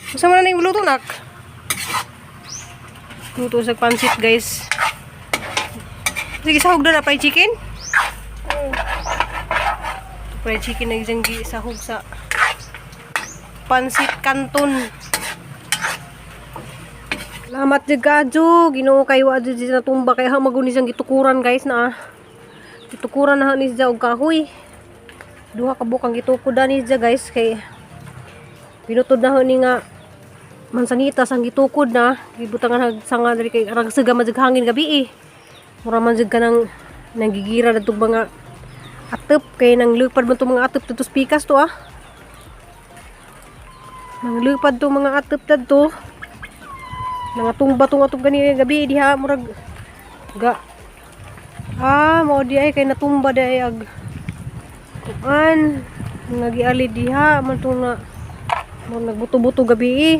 Unsa man na luto, nak? Luto sa pansit, guys. Sige, sahog na na fried chicken. Fried chicken na isang sahog sa pansit canton. Salamat jud kadyo. Ginoo kay wa jud siya natumba kay ha maguni siyang gitukuran, guys, na ah. Gitukuran na ni siya og kahoy. Duha ka buok ang gitukod ani siya, guys, kay pinutod na ho ni nga mansanita sang gitukod na gibutangan hag sanga diri kay arang siga man jud hangin gabi eh. Mura man jud kanang nanggigira na mga atep kay nang lupad man tong mga atep dito sa pikas to ah. Nang lupad tong mga atep dadto. Nangatumba tong atop gani gabi diha murag ga ah mao di ay kay natumba di ay ag kuan nga giali diha man tong na murag nagbuto-buto gabi eh.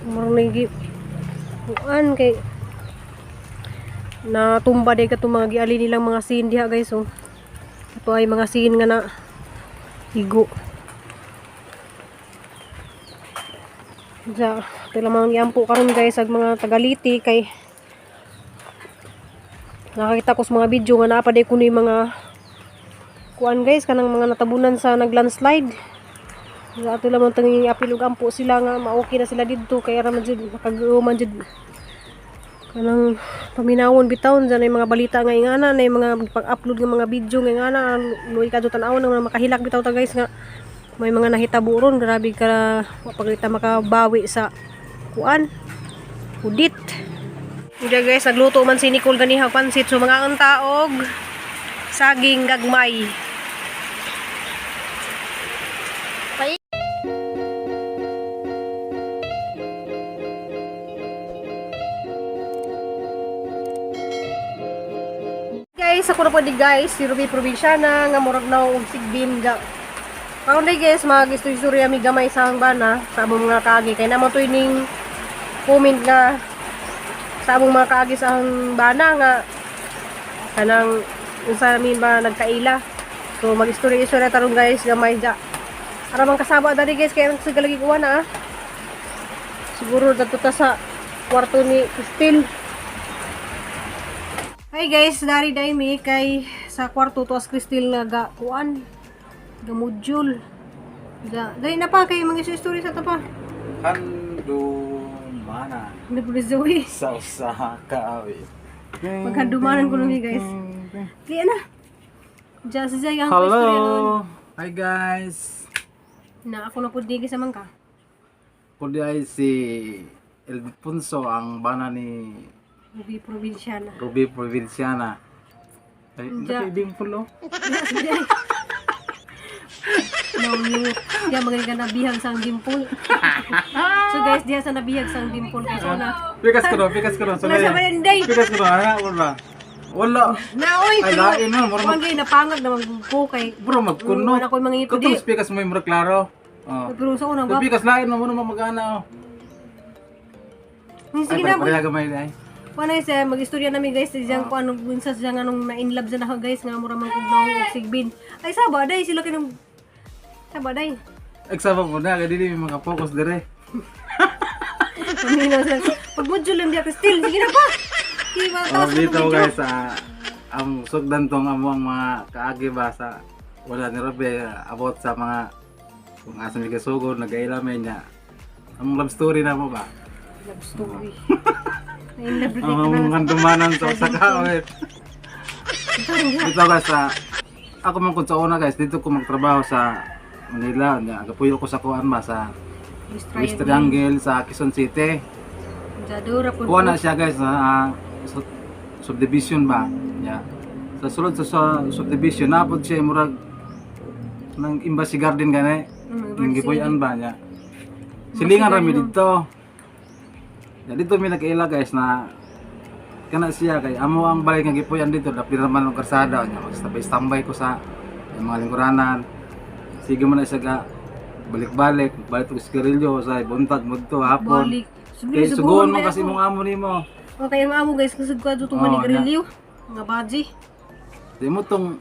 Murag nagi kuan kay natumba di katong mga giali nilang mga scene diha, guys, oh. Ito ay mga scene nga na igo. Ja, ito lang mga giampo karon, guys, ag mga tagaliti kay nakakita ko sa mga video nga naa pa day kuno yung mga kuan, guys, kanang mga natabunan sa naglandslide. Sa ato lamang tanging apil ug ampo sila nga ma-okay na sila didto kay ra man jud makag-uman jud kanang paminawon bitawon dyan ay mga balita nga ingana na yung mga pag-upload ng mga video nga ingana luoy ka tan-awon nga makahilak bitaw ta, guys, nga may mga nahitabo ron. Grabe ka wa pag makabawi sa kuan udit. Unya, guys, nagluto man si Nicole ganiha og pansit, so mga og saging gagmay. Guys, ako na po di, guys, si Ruby Provinciana nga murag na og sigbin ga. Karon day, guys, mag istorya mi gamay sa ang bana sa among mga kaagi kay naman to ning comment nga sa among mga kaagi sa ang bana nga kanang unsa min ba nagkaila. So mag-istorya-istorya tarong, guys, gamay ja. Ara man kasaba dali, guys, kay ang sigalagi kuha na ah. Siguro dadto ta sa kwarto ni Christine. Hi guys, dari dai mi kay sa kwarto to as Christine nga ga kuan ga module. Ga dali na pa kay mga istorya sa ta pa. Handumana Hindi po Zoe. sa usa ka awit. Maghandumanan ko numi, guys. Kaya na. Diyan si Zay ang istorya nun. Hello! Hi guys! Na ako na po di sa mangka. Pwede ay si Elfonso ang bana ni Ruby Provinciana. Ruby Provinciana. Ay, Ja. yeah. Dimple oh. No, yung diya magaling ka nabihag sa ang dimple. So guys, diya sa nabihag sa ang dimple kay so na. Pikas ko no, pikas ko no. Wala sa bayanday. Pikas ko no, ha? Wala. Wala. Na oy, Ay, lain na, mura kuan kay napangag na magko kay Bro, magkuno. Wala ko yung mga ngipon Katong di. pikas mo yung mura klaro. Oh. Pero sa unang ba? Pikas lain mo muna magana oh. Sige Ay, na, pareha gamay na ay. Kuan ay siya, mag-istorya namin, guys, siyang kuan anong unsa siya nga nung na-in love sa nako, guys, nga mura man kog naong og sigbin. Ay saba day sila kinong saba day. Eksama po na, kaya dili may makapokus dire. Paminaw sila. Pag module lang diya Christine, sige na pa. Di ba Oh, taas dito mo guys, ang sugdan tong amo ang mga kaagi ba sa wala ni Robe about sa mga kung asa mi kasugod nagaila may niya. Ang love story na mo ba? Love story. Na-in love Ang among kandumanan sa usa ka awit. Dito guys, sa ako man kun sa una, guys, dito ko magtrabaho sa Manila, nya gapuyo ko sa kuan ba sa West Triangle sa Quezon City. Jadura po. Kuha na siya, guys, sa subdivision ba yeah. Sa sulod sa subdivision napod siya murag ng Embassy Garden gani yung gipuy-an ba niya silingan rami didto. Ya, dito mi nagkaila, guys, na kana siya kay amo ang balay nga gipuy-an dito dapit raman og karsada nya magstabay standby ko sa yung mga lingkuranan. Sige man na siya ga balik-balik balik og sigarilyo sa buntag mudto hapon. Balik. Kay suguon man kasi mong amo nimo. Okay, ang amo, guys, kasi ko dito Oh, manigarilyo. Mga baji. Di mo tong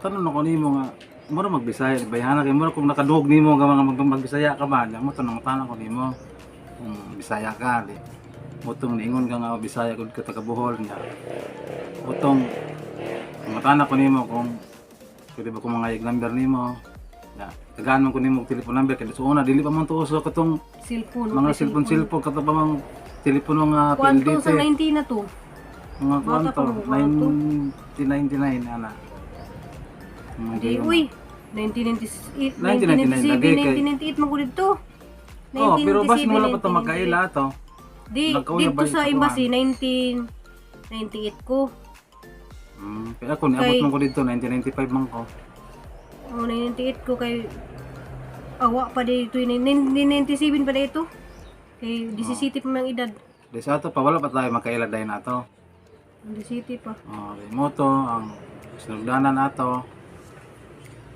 tanong ako nimo nga Mura magbisaya, bayhana kay mura kung nakaduog nimo nga mga magbisaya ka ba, mo tanong tanong ko nimo. Kung Bisaya ka, di. Mutong niingon ka nga Bisaya gud ka taga Bohol nya. Mutong mangutana ko nimo kung pwede ba ko mga number nimo. Ya, tagaan man ko nimo og telephone number kay sa una dili pa man tuo sa katong Cellphone. mga Okay, cellphone cellphone kato pa mang telepono nga Kuan to PLDT. sa 19 na to. Mga Bata kuan pa to, mo, kuan to. 1999 ana. Mga Di, gayon. uy. 1998, 1999, lagi kay- 1997, 1998 man ko dito. Oh, pero bas wala pa to 1997, magkaila to. Di, Nagkauyab dito ba sa sa embassy, 1998 ko. Kaya ako niabot Kay- man ko dito 1995 man ko. Oh, 1998 ko kay awa pa dito, 1997 pa dito. Kay 17 pa mang edad. Di sa ato pa wala pa tayo magkaila dahil nato. 17 pa. Oh, di mo to ang sinugdanan ato.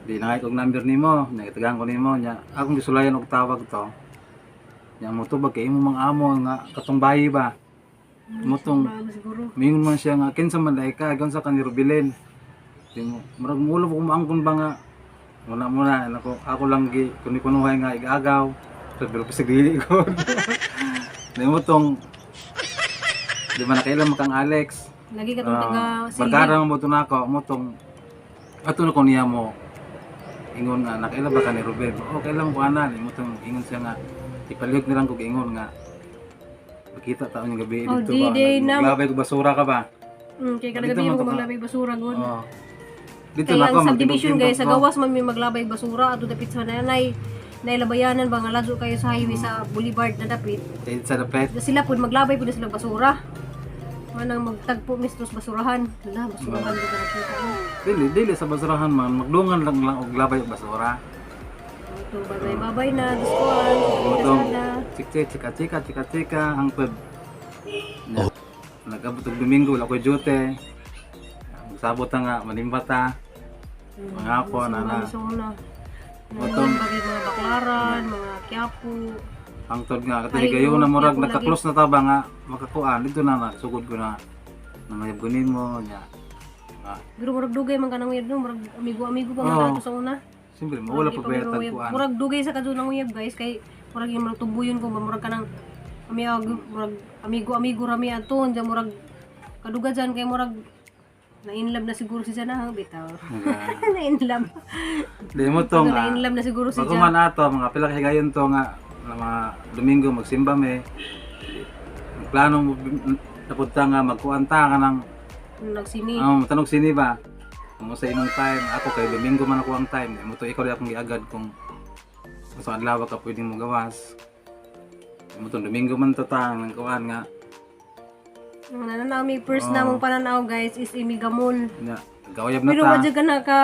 Di nangay kog number nimo, nagitagaan ko nimo nya. Akong gisulayan og tawag to. Nya mo tubag kay imo mga amo nga katong bayi ba. Motong Marami siguro. mingon man siya nga kinsa man dai ka, kinsa ka ni Rubilin. Di mo murag mulo ko maangkon ba nga muna muna nako ako lang gi kuni-kunuhay nga igagaw. Pero bisag dili ko. Di mo tong di ba nakailan makang Alex? Lagi ka tong taga Ah, silid. barkada mo to nako mo tong ato na ko niya mo ingon nga nakaila ba ka ni Ruben? Oh, kailan mo ko ana ni mo tong ingon siya nga ipalihok nilang kog ingon nga makita taon yung gabi Oh, dito di, ba? di, na- Naglabay ko basura ka ba? Kay kada Dito gabi man mo to ka. maglabay basura gud. Oh. Dito Kaya na ako ang subdivision magtindog-tindog guys, sa ko. gawas man may maglabay basura ato dapit sa nanay nailabayanan ba nga ladyo kayo sa highway sa boulevard na dapit. Kahit sa dapit. Sila pud maglabay pud sila basura. Manang magtagpo mistos basurahan. Wala, basurahan gud na nakita ko. Dili dili sa basurahan man magdungan lang lang og labay og basura. Ito, bye-bye, bye-bye na. Diyos ko, ang Motong sana. chik chik chika chika chika chika hangtod. Oh. Nagabot og Domingo wala koy duty. Magsabot ta nga manimba ta. Mga hapon, ana. Sa una. Motong Bagay mga baklaran, mga kyapo. hangtod nga Ay, katong higayon na oo, murag kaya po nagka-close na ta ba nga makakuan dito na na sugod ko na nangayab ko nimo nya. Ah, Pero murag dugay man ka nang uyab no, murag amigo-amigo pa man Oo. ato sa una. siyempre mawala Murag pa di pa tag uyab. kuan. Murag dugay sa kadto nang uyab guys kay murag yung murag tubuyon ko ba murag kanang amiag murag amigo-amigo rami ato unsa murag kaduga dyan kay murag na in love na siguro si Jana ha bitaw. Na in love. Di mo tong Na in love na siguro si Bago Jana. man ato, mga pila ka higayon to nga na mga Domingo magsimba me. Plano mo napunta nga magkuan ta ka ng Nagsini. Tanog sini ba? Kung sa imong time, ako kay Domingo man ako ang time. Mo to ikaw di akong giagad kung sa adlaw ka pwedeng mo gawas. Mo to Domingo man to ta ng kuan nga Ang nananaw mi first na mong pananaw guys is imigamol. nga gauyab na Pero ta. wadya ka na ka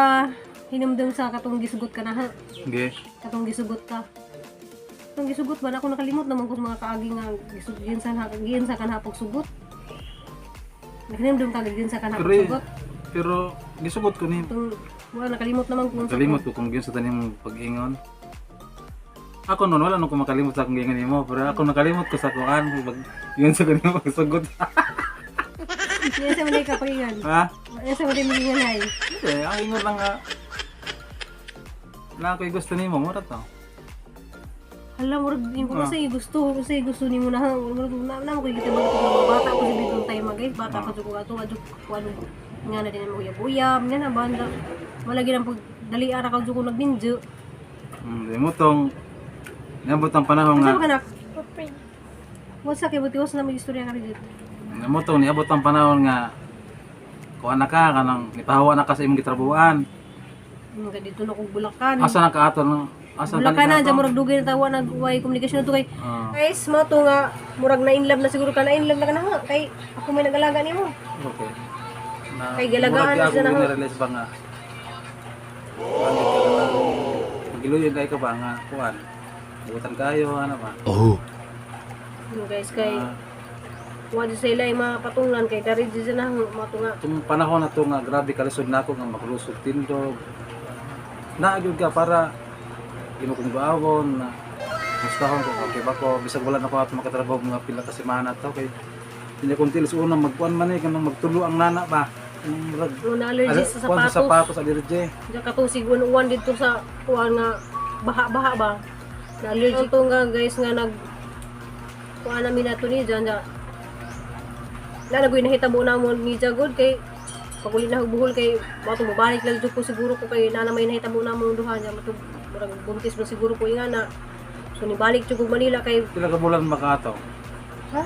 hinumdum sa katong gisugot ka na ha. Sige. Katong gisugot ka. Katong gisugot ba na ako nakalimot naman ko sa mga kaagi nga gisugot ginsan ha ginsa ka na pagsugot. Nakalimdum ka ginsa ka na Pero pagsugot. pero gisugot ko ni Katong wala nakalimot naman kung sa Nakalimot ko kung giunsa tanim mong pag-ingon. Ako noon wala nung ko makalimot sa akong giingon nimo, pero ako nakalimot ko sa kuan pag yun sa kanimo pagsugot. Yan sa mga kapagingan. Ha? Yan sa mga magingan ay. Hindi, ang ingon lang nga na ako'y gusto nimo, mura to. Hala, murag yung kung sa'yo gusto, kung sa'yo gusto nimo na, murag na na mo kita ba mga bata ko sa bitong time guys, bata pa jud ko ato adto ko ano nga na din mo uyab-uyab, nga na banda. Malagi nang pag dali ara ka jud ko nagbinjo. Di mo tong niabot ang panahon Asa nga ba kanak? What's sa kay buti na may istorya ka rin. di mo tong niabot ang panahon nga kuan na ka kanang nipahawa na ka sa imong gitrabuhan. Nga dito na kog Bulacan. Asa na ka ato no? Asa Bulacan na ato? dyan murag dugay na tawa nag-way komunikasyon na to kay Ah, guys, mo to nga murag na in love na siguro ka na in love na ka na ha kay ako may nag-alaga nimo. okay. Na, Kay galagaan murag na siya ako na- na-realize ba nga kuan gid ka na magiluyon kay ka ba nga kuan butan kayo ano ba. Ano guys kay wa di sa ila yung mga patunglan kay dari di na mo to nga Itong panahon na to nga grabe kalisod na ako nga maklusog tindog naagod ka para imo kong baawon na mustahon ko okay ba ko bisag wala na ko ato makatrabaho mga pila ka semana to kay hindi kong tilis una magkuan man eh kanang magtulo ang nana ba. Murag Mo na allergy sa kuan sapatos. sa sapatos allergy. Diya katong sig uwan dito sa kuan nga baha-baha ba. Na allergy to nga guys nga nag kuan namin nato ni diyan ja. Lalagoy nahitabo na mo ni Jagod kay paguli na buhol kay mato mobalik lang jud ko siguro ko kay nana may nahitabo na mo duha niya mato murag buntis mo siguro ko ingana. So nibalik jud kog Manila kay Pila ka bulan makaato? Ha?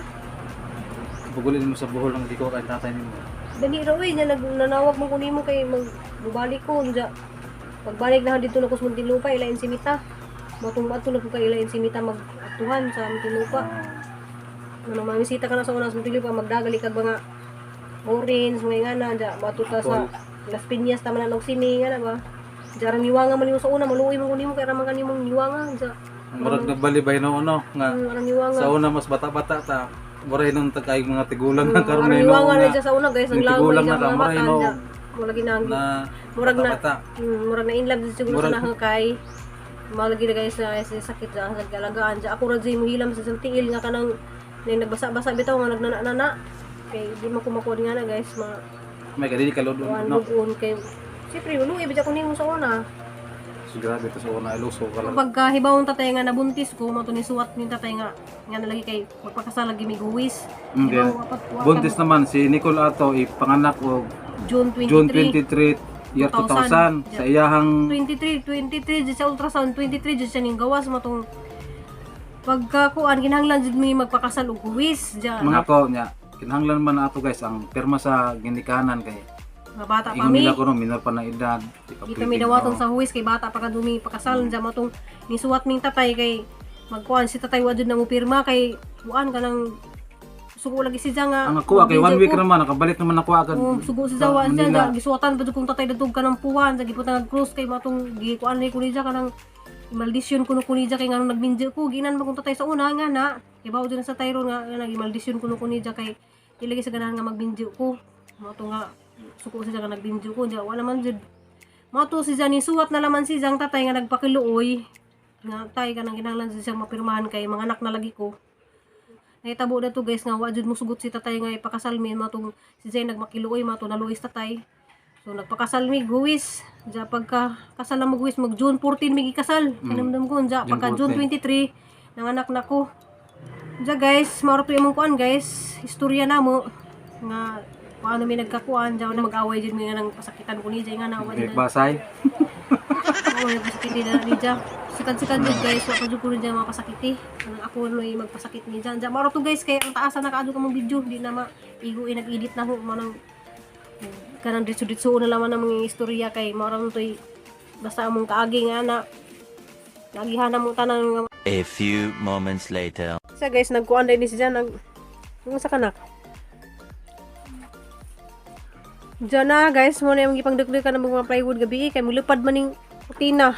Pagulin mo sa buhol ang di ko kay tatay nimo. Dali ra oy, nya nanawag mo ko nimo kay mag mobalik ko unja. Pagbalik na dito na ko sa Muntinlupa, ila Ensimita. Motong ato na ko kay ila Ensimita mag-atuhan sa Muntinlupa. Ano mamisita ka na sa una sa Muntinlupa, magdagali kag mga orange, mga ngana, ja mato ta sa Las Piñas tama na og sini nga na ba. Ja ra niwanga man nimo sa una, maluoy man ko nimo kay ra man kanimong niwanga, ja. Murag nabalibay no ano nga Arang niwanga. sa una mas bata-bata ta. Mura hinon ta kay mga tigulang na karon Arang na niwanga na nga dyan sa una guys, ang Yung langoy tigulang sa na ka, mga mura bata hinon dya. Murag ginang na murag na bata-bata. Murag na in love din siguro sa Murag- nahang kay malagi na guys na sa sakit sa nag-alagaan dyan. Ako ra dyan muhilam sa isang tiil nga kanang nang nagbasa-basa bitaw nga nagnana-nana kay di man ko makuha nga na guys ma May kadili ka lodon kuan no. lugon kay siyempre luoy ba ko nimo sa una. So, grabe to sa una iluso ka lang. Pagka hibawong tatay nga nabuntis ko mo to ni suwat ni tatay nga nga nalagi kay magpakasal lagi mig huwis. Okay. Hibaw, apat, wa- Buntis naman si Nicole Ato ipanganak og June 23. June 23 year 2000 sa iyahang 23, 23 dyan sa ultrasound, 23 dyan siya ning gawas matong pagka kuan kinahanglan jud mi magpakasal og huwis dyan. Mga ko niya kinahanglan man ato guys ang pirma sa ginikanan kay Mga bata pa ingon mi. nila kuno minor pa na edad di pa Di pwede, kami dawaton oo. sa huwis kay bata pa kadumi pakasal dyan matong nisuwat ming tatay kay magkuan si tatay wa jud na mo pirma kay kuan kanang sugo lagi si nga Ang ako kay one magbidyo week ko. naman nakabalik naman ako agad Oh, sugo si sa Jawa siya, Manila. gisuwatan pa jud kong tatay dadog ka ng puwan, sa giputan nag-cross kay matong gikuan ni ko niya kanang maldisyon kuno ko niya kay nganong nagminjo ko, ginan ba kong tatay sa una nga na, kay bawo jud na sa tayro nga nga nagimaldisyon kuno ko niya kay dili sa ganahan nga magbinjo ko. Mato nga suko siya nga nagbinjo ko, diya wala man jud. Mato si Jani suwat na laman si Jang tatay nga nagpakiluoy nga tay kanang kinahanglan jud siyang mapirmahan kay mga anak na lagi ko. Nahitabo na to guys nga wa jud musugot si tatay nga ipakasal mi matong si Zay nagmakiluoy mato naluoy sa tatay. So nagpakasal mi guwis. Diya pagka kasal na mo guwis mag June 14 mi gikasal. Kanamdam ko diya June pagka June 23 nanganak na ko. Diya guys, mauro to imong kuan guys, istorya namo nga paano mi nagkakuan diya na mag-away jud mi nga nang pasakitan ko ni Jay nga na wa Direk jud. basay. Oo, nagpasakiti na ni Diya. Sikat-sikat jud guys, wa pa jud ko niya mapasakiti. Anang ako no magpasakit ni Diya. Diya maro to guys kay ang taasan na kaadto ka mong video, di na ma igo nag-edit na ho manang kanang ditso-ditso na laman ang mga istorya kay mao ra to'y basta among kaagi nga na nagihan mo tanan nga. A few moments later. Sa guys nagkuan din ni si Diya nag sa kanak. Diyan na guys, mo na yung gipangdugdugan ng mga plywood gabi kay mulupad man ning kurtina.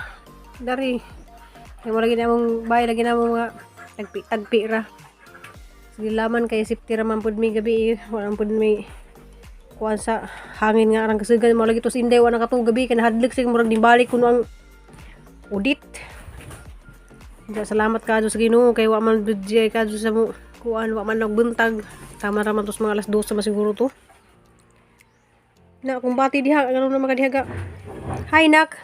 Dari. Kay mo lagi na among bay lagi na among mga tagpi tagpi ra. Sige laman kay safety ra man pud mi gabi. Wala man pud mi kuan sa hangin nga arang kasugan mo lagi to sa inday wala katong gabi kay nahadlok sig murag nibalik kuno ang udit. Diyan, salamat ka sa Ginoo kay wa man dudjay ka sa mo kuan wa man nagbuntag. Tama ra man to sa mga alas 12 man siguro to. Na kung bati diha ano na makadihaga. Hi nak.